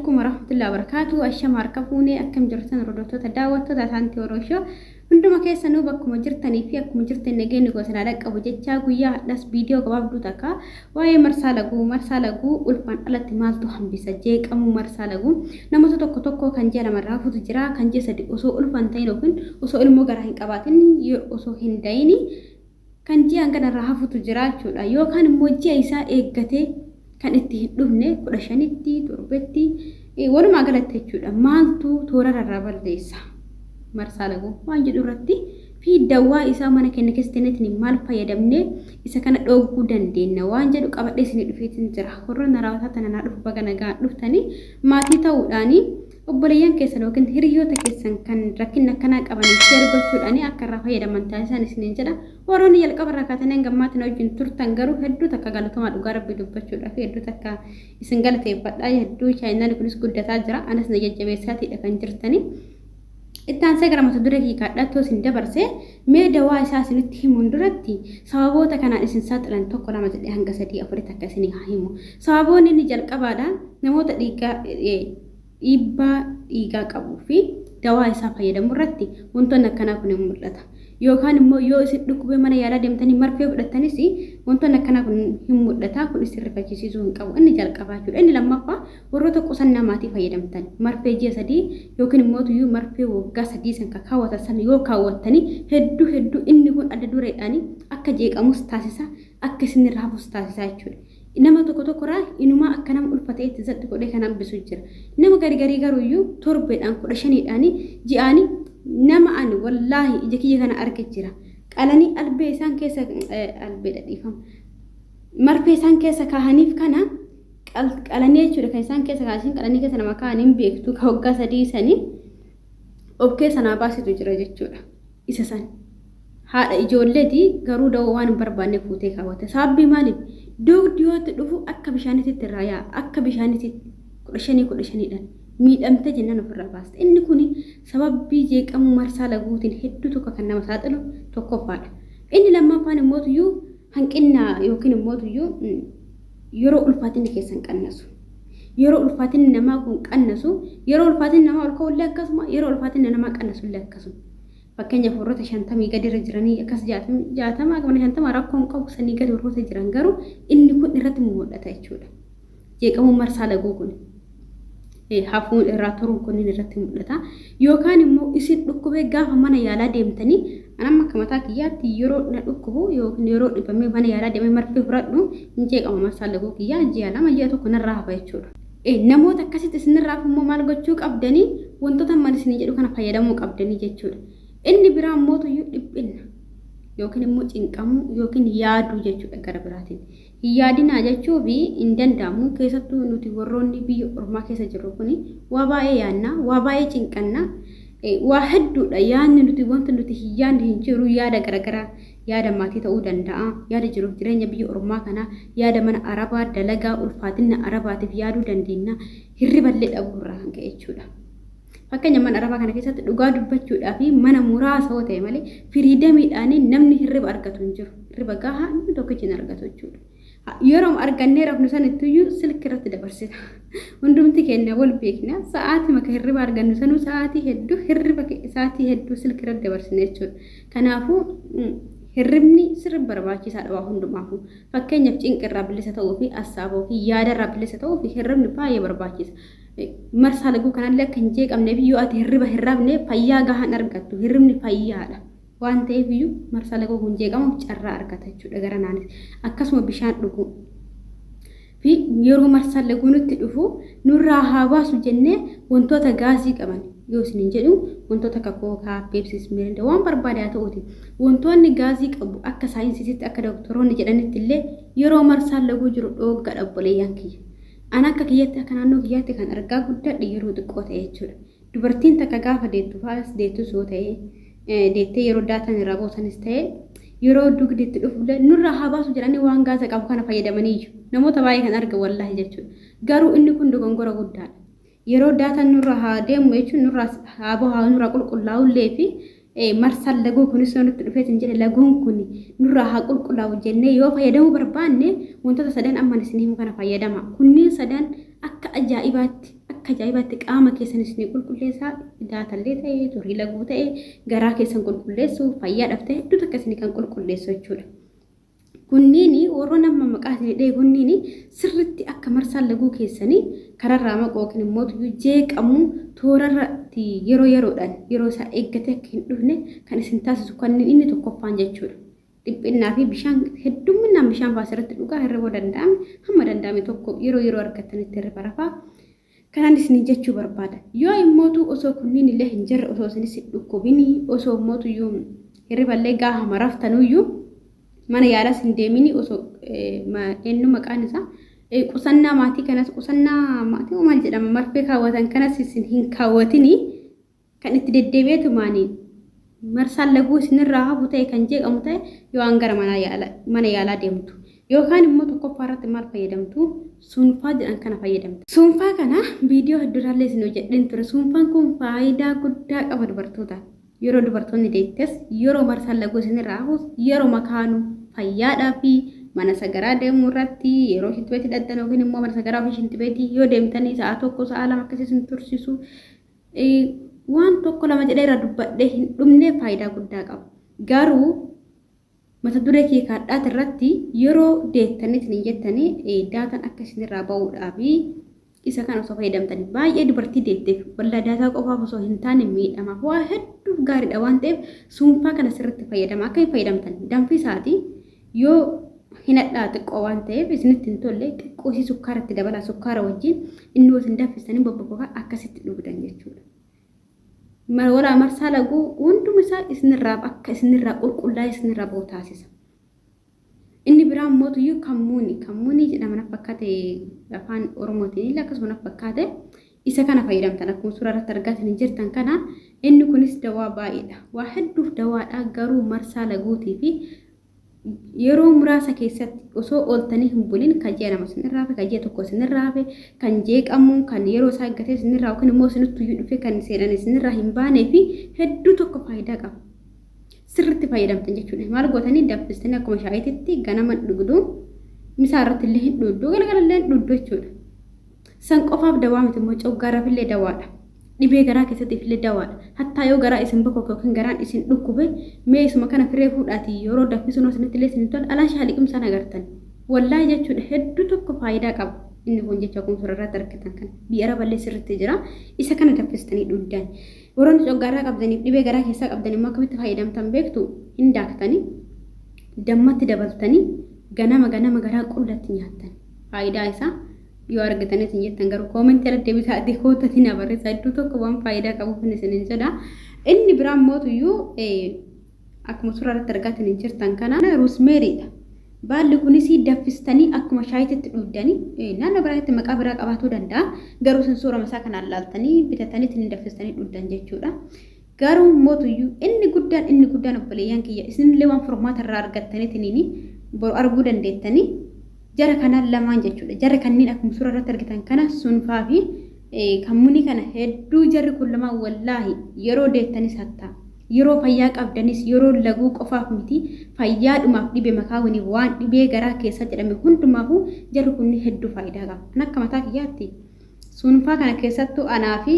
alaikum warahmatullahi wabarakatuh. Ashama harka fuunee akkam jirtan hordoftoota daawwattoota Asaantii Oroshoo hunduma keessanuu bakkuma jirtanii fi akkuma jirtan nageenyi gosa naa dhaqqabu jechaa guyyaa hadhas viidiyoo gabaabduu takka waa'ee marsaa laguu marsaa laguu ulfaan alatti maaltu hambisa jeeqamuu marsaa laguu namoota tokko tokko kan ji'a lama irraa hafutu jira kan ji'a sadi osoo ulfaan ta'in yookiin osoo ilmoo garaa hin qabaatin osoo hin da'ini kan ji'aan kana irraa hafutu jira jechuudha. Yookaan immoo ji'a isaa eeggatee kan itti hin dhufne 15tti, torbetti, walumaa galatti jechuudha. Maaltu toorarra irraa balleessa? Marsaa laguu waan jedhu irratti fi dawwaa isaa mana keenya keessatti maal fayyadamnee isa kana dhooguu dandeenya waan jedhu qabadhee isinii dhufeetiin jira. Warroonni raawwataa tana naa dhufu baga nagaan dhuftanii maatii ta'uudhaanii obboleeyyan keessan yookiin hiriyoota keessan kan rakkinna akkanaa qabaniif share gochuudhaan akka irraa fayyadaman taasisaan isiniin jedha. Warroonni jalqaba irraa kaatanii hanga ammaatti na wajjin turtan garuu hedduu takka galatomaa dhugaa rabbii dubbachuudhaaf hedduu takka isin galateeffadha. Hedduu chaayinaan kunis guddataa jira. Anas na jajjabeessaatiidha kan jirtanii. Itti aansee gara mata duree hiikaadhaatti isin dabarse mee dawaa isaa isinitti himuun duratti sababoota kanaan isin saaxilan tokko lama jedhee hanga sadii afuritti akka isinii haa himu. Sababoonni inni jalqabaadha namoota dhiigaa dhiibbaa dhiigaa qabuu fi dawaa isaa fayyadamu irratti wantoonni akkanaa kun hin mul'ata. Yookaan immoo yoo isin dhukkubee mana yaalaa deemtanii marfee fudhattanis wantoonni akkanaa kun hin mul'ata. Kun isin rifachiisuu hin qabu. Inni jalqabaa jechuudha. Inni lammaffaa warroota qusannaa maatii fayyadamtan marfee ji'a 3 yookiin immoo tuyyuu marfee waggaa 3 san kan kaawwatan san yoo kaawwattanii hedduu hedduu inni kun adda dureedhaan akka jeeqamus taasisa akka isin irraa hafus taasisa jechuudha. Nama tokko tokkorraa inumaa akka nama ulfa ta'etti zatti godhee kan hambisu jira. Nama gari garii garuuyyuu torbeedhaan 15dhaan ji'aanii nama ani wallaahi ija kiyya kana arge jira. Qalanii albee isaan keessa albeedha dhiifama. Marfee isaan keessa kaahaniif kana qalanii jechuudha kan isaan keessa kaahanii qalanii keessa nama kaahanii hin beektu ka waggaa 3 sanii of keessa naa baasitu jira jechuudha. Isa san. Haadha ijoolleeti garuu dawoo waan hin barbaanne fuutee kaawwatte. Sababii maaliif? Dugdi yoo itti dhufu akka bishaanitti irraa yaa'a. Akka bishaanitti 15 15dhaan miidhamte jennaan ofirraa baaste. Inni kun sababii jeeqamuu marsaa laguutiin hedduu tokko kan nama saaxilu tokkoffaadha. Inni lammaffaan immoo tuyyuu hanqina yookiin immoo tuyyuu yeroo ulfaatinni keessan qannasu. Yeroo ulfaatinni namaa kun qannasu, yeroo ulfaatinni namaa ol ka'ullee akkasuma, yeroo ulfaatinni namaa qannasullee akkasuma. Fakkeenyaaf warroota 50 gadi irra jiranii akkas 60 qabna 50 rakkoon qabu sanii gadi warroota jiran garuu inni kun irratti mul'ata jechuudha. Jeeqamuun marsaa laguu kun hafuun irraa turuun kunniin irratti mul'ata. Yookaan immoo isin dhukkubee gaafa mana yaalaa deemtanii anamma akka mataa kiyyaatti yeroo na dhukkubu yookiin yeroo dhibamee mana yaalaa deemee marfee fudhadhu hin jeeqama marsaa laguu kiyyaa ji'a 2 ji'a 1 narraa hafa jechuudha. Namoota akkasitti isinirraa hafu immoo maal gochuu qabdanii wantoota amman isinii jedhu kana fayyadamuu qabdanii jechuudha. Inni biraa immoo tuyyuu dhiphinna yookiin immoo cinqamuu yookiin yaaduu jechuudha gara biraatiin. Hin yaadinaa jechuuf hin danda'amu keessattuu nuti warroonni biyya ormaa keessa jirru kun waa baay'ee yaadna waa baay'ee cinqanna waa hedduudha yaadni nuti wanti nuti hin yaadne hin jiru yaada garaagaraa yaada maatii ta'uu danda'a yaada jiruuf jireenya biyya ormaa kanaa yaada mana arabaa dalagaa ulfaatina arabaatiif yaaduu dandeenya hirriballee dhabuu irraa kan ka'e jechuudha. Fakkeenya mana arabaa kana keessatti dhugaa dubbachuudhaa fi mana muraasa yoo ta'e malee firiidamiidhaan namni hirriba argatu hin jiru. Hirriba gahaa namni tokkichi hin argatu jechuudha. Yeroo argannee rafnu sanittiyyuu silkii irratti dabarsina. Hundumti keenya wal beekna. Sa'aatii maka hirriba argannu sanuu sa'aatii hedduu hirriba sa'aatii hedduu silkii irratti dabarsina jechuudha. Kanaafuu hirribni sirri barbaachisaadha waa hundumaafuu. Fakkeenyaaf cinqirraa bilisa ta'uu fi assaaboo fi yaadarraa bilisa ta'uu fi hirribni baay'ee barbaachisa. Marsaa laguu kanallee akka hin jeeqamneef yoo ati hirriba hin rafne fayyaa gahaa hin argattu. Hirribni fayyaadha. Waan ta'eef iyyuu marsaa laguu kun jeeqamuuf carraa argata jechuudha gara naanis. Akkasuma bishaan dhuguu fi yeroo marsaan laguu nutti dhufu nurraa haa baasu jennee wantoota gaazii qaban yoo isiniin jedhu wantoota akka kookaa, peepsis, mirinda waan barbaade haa ta'uuti. Wantoonni gaazii qabu akka saayinsiisitti akka doktoroonni jedhanitti illee yeroo marsaan laguu jiru dhooggadha obboleeyyan kiyya. An akka kiyyatti akka naannoo kiyyaatti kan argaa guddadhe yeroo xiqqoo ta'e jechuudha. Dubartiin takka gaafa deettu fa'as deettus yoo ta'e deettee yeroo daataan irraa boosanis ta'e yeroo dugdi itti dhufullee nurraa haa baasu jedhanii waan gaaza qabu kana fayyadamaniiyyu. Namoota baay'ee kan arge wallaahi jechuudha. Garuu inni kun dogongora guddaadha. Yeroo daataan nurraa haa deemu jechuun nurraa haa bahu haa nurraa qulqullaa'ullee fi marsaan laguu kunis yoo nutti dhufeetiin jedhe laguun kun nurraa haa qulqullaa'u jennee yoo fayyadamuu barbaanne wantoota sadan amman isin himu kana fayyadama. Kunniin sadan akka ajaa'ibaatti akka Akka ajaa'ibaatti qaama keessan isinii qulqulleessaa. Daatallee ta'ee, turii laguu ta'ee, garaa keessan qulqulleessu, fayyaadhaaf ta'e hedduu takka isinii kan qulqulleessu jechuudha. Kunniin warroon amma maqaa isinii dha'e kunniin sirriitti akka marsaan laguu keessanii kararraa maqu yookiin immoo jeeqamu toorarratti yeroo yeroodhaan yeroo isaa eeggatee akka hin dhufne kan isin taasisu kanneen inni tokkoffaan jechuudha. Dhiphinnaa fi bishaan heddumminaan bishaan fa'aa asirratti dhugaa hirribuu danda'ame hamma danda'ame tokko yeroo yeroo argattanitti hirriba rafaa. Kanaan isin jechuu barbaada. Yoo immootu osoo kunniin illee hin jirre, osoo isinis hin dhukkubinii, osoo immootu iyyuu hirriballee gaafa raftanuyyuu mana yaalaas hin deemini, osoo eenyu maqaan isaa qusannaa maatii kanas, qusannaa maatii maal jedhama, marfee kaawwatan kanas isin hin kaawwatini, kan itti deddeebi'eetu maanii marsaan laguu isinirraa hafu ta'e, kan jeeqamu ta'e, yoo an gara mana yaalaa deemtu. Yookaan immoo tokkoffaa irratti maal fayyadamtu? Suunfaa jedhan kana fayyadamtu. Suunfaa kana viidiyoo hedduurraallee isin hojjedheen ture. Suunfaan kun faayidaa guddaa qaba dubartootaaf. Yeroo dubartoonni deettes, yeroo marsaan laguu isinirraa hafus, yeroo makaanu fayyaadhaa fi mana sagaraa deemuu irratti, yeroo shintibeetii dhaqxan yookiin immoo mana sagaraa ofii shintibeetii yoo deemtanii sa'a 1, sa'a 2 akkasii isin tursiisu, waan tokko lama jedhee irraa dubbadhee hin dhumne, faayidaa guddaa qaba. Garuu mata duree kee kaadhaati irratti yeroo deettanii isin jettanii daataan akka isinirraa ba'uudhaa fi isa kana osoo fayyadamtanii baay'ee dubartii deetteef wallaa daataa qofaaf osoo hin taane miidhamaaf waa hedduuf gaariidha waan ta'eef suunfaa kana sirriitti fayyadama. Akka hin fayyadamtan danfisaati, yoo hinadhaa xiqqoo waan ta'eef isinitti hin tolle, xiqqoo isii sukkaara itti dabalaa, sukkaara wajjin inni isin danfistanii bobbobbokaa akkasitti dhugdan jechuudha. Walaa marsaa laguu hunduma isaa isinirraa akka isinirraa qulqullaa'ee isinirraa ba'u taasisa. Inni biraa immoo kammuuni kammuunii jedhama na fakkaate, afaan Oromootiin illee akkasuma na fakkaate. Isa kana fayyadamtan akkuma suuraa irratti argaa jirtan kana. Inni kunis dawaa baay'eedha. Waa hedduuf dawaadha, garuu marsaa laguutii fi yeroo muraasa keessatti osoo ooltanii hin bulin kan ji'a 2 isinirraa hafe, kan ji'a 1 isinirraa hafe, kan jeeqamu, kan yeroo isaa eeggatee isinirraa yookiin immoo isinittu iyyuu dhufe kan seeraan isinirraa hin baanee fi hedduu tokko faayidaa qaba. Sirriitti fayyadamtan jechuudha. Maal gootanii? Danfistanii akkuma shaayiitti ganama dhugdu, misaa irratti illee hin dhugdu, galgala illee hin dhugdu jechuudha. San qofaaf dawaa miti immoo, coggaarraaf illee dawaadha. Dhibee garaa keessattiif illee dawaadha. Hattaa yoo garaa isin bokoke yookiin garaan isin dhukkube, mee isuma kana firee fuudhaatii yeroo danfisuun isinitti illee isin tola alaa shaaliqimsaan agartan. Wallaahi jechuudha, hedduu tokko faayidaa qaba. Inni kun jecha akkuma suuraa irratti argitan kana biyya Araballee sirriitti jira. Isa kana danfistanii dhugdan. Warroonni coggaarraa qabdaniif dhibee garaa keessaa qabdan immoo akkamitti fayyadamtan beektu? Hin daaktanii dammatti dabaltanii ganama ganama garaa qullatti nyaattan. Faayidaa isaa yoo argitanis hin jettan, garuu koomentii irratti deebisaatii kootatii na barreessaa, hedduu tokko waan faayidaa qabuuf isinin jedha. Inni biraan mootuyyuu akkuma suuraa irratti argaatiin hin jirtan kana roosemaryidha. Baalli kunis danfistanii akkuma shaayiitti dhugdanii, naannoo biraatti maqaa biraa qabaatuu danda'a. Garuu isin suura isaa kanaan laaltanii bitatanii ittiin danfistanii dhugdan jechuudha. Garuu mootuyyuu inni guddaan obboleeyyan kiyya, isinillee waan furmaata irraa argattaniitiin boru arguu dandeettanii jara kanaan lamaan jechuudha. Jara kanneen akkuma suura irratti argitan kana, sunfaa fi kammunii kana, hedduu jarri kun lamaan wallaahi yeroo deettanis, hattaa yeroo fayyaa qabdanis, yeroo laguu qofaaf miti, fayyaadhumaaf dhibee makaa wani waan dhibee garaa keessa jedhame hundumaafuu jarri kun hedduu faayidaa qaba. An akka mataa kiyyaatti sunfaa kana keessattuu anaa fi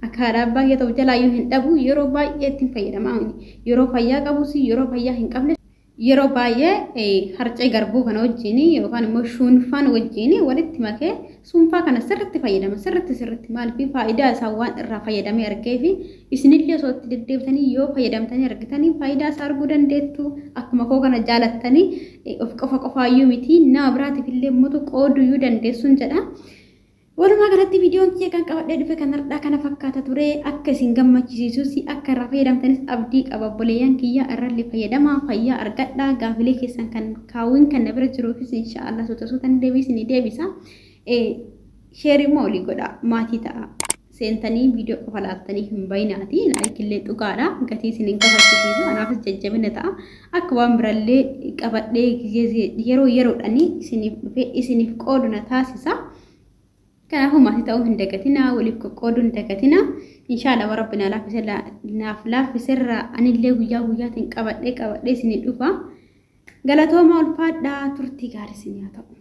akka haadha abbaa kiyya ta'u jalaayyuu hin dhabu, yeroo baay'ee ittiin fayyadamaa. Yeroo fayyaa qabus, yeroo fayyaa hin qabne, yeroo baay'ee harcee garbuu kana wajjin yookaan immoo shuunfaan wajjin walitti makee suunfaa kana sirritti fayyadama, sirritti sirritti. Maaliif? Faayidaa isaa waan irraa fayyadamee argee fi isinillee osoo itti deddeebitanii yoo fayyadamtanii argitanii faayidaa isaa arguu dandeettu. Akkuma koo kana jaalattanii of qofa qofaayyuu miti, nama biraatiif illee immoo qooduyyuu dandeessuun jedha. Walumaa galatti viidiyoon kiyya kan qabadhee dhufe kan har'aa kana fakkaata ture. Akka isin gammachiisus, akka irraa fayyadamtanis abdii qaba. Obboleeyyan kiyya, irrallee fayyadamaa, fayyaa argadhaa. Gaafilee keessan kan kaawwiin kan na bira jiruufis inshaallah suuta suutan deebisni deebisa. Share immoo olii godha, maatii ta'a. Seentanii viidiyoo qofa laaltanii hin bayinaati. Likeillee dhugaadha. Gatii isin hin kafalchisiisu. Anaafis jajjabina ta'a. Akka waan birallee qabadhee yeroo yeroodhaan isiniif dhufee isiniif qoodu na taasisa. Kanaafuu maatii ta'uu hin dagatinaa, waliif qoqqooduu hin dagatinaa. Inshaallah rabbi na laaffise, naaf laaffiserraa anillee guyyaa guyyaatiin qabadhee qabadhee isinii dhufa. Galatooma, ulfaadhaa, turtii gaarii isinii haa ta'u.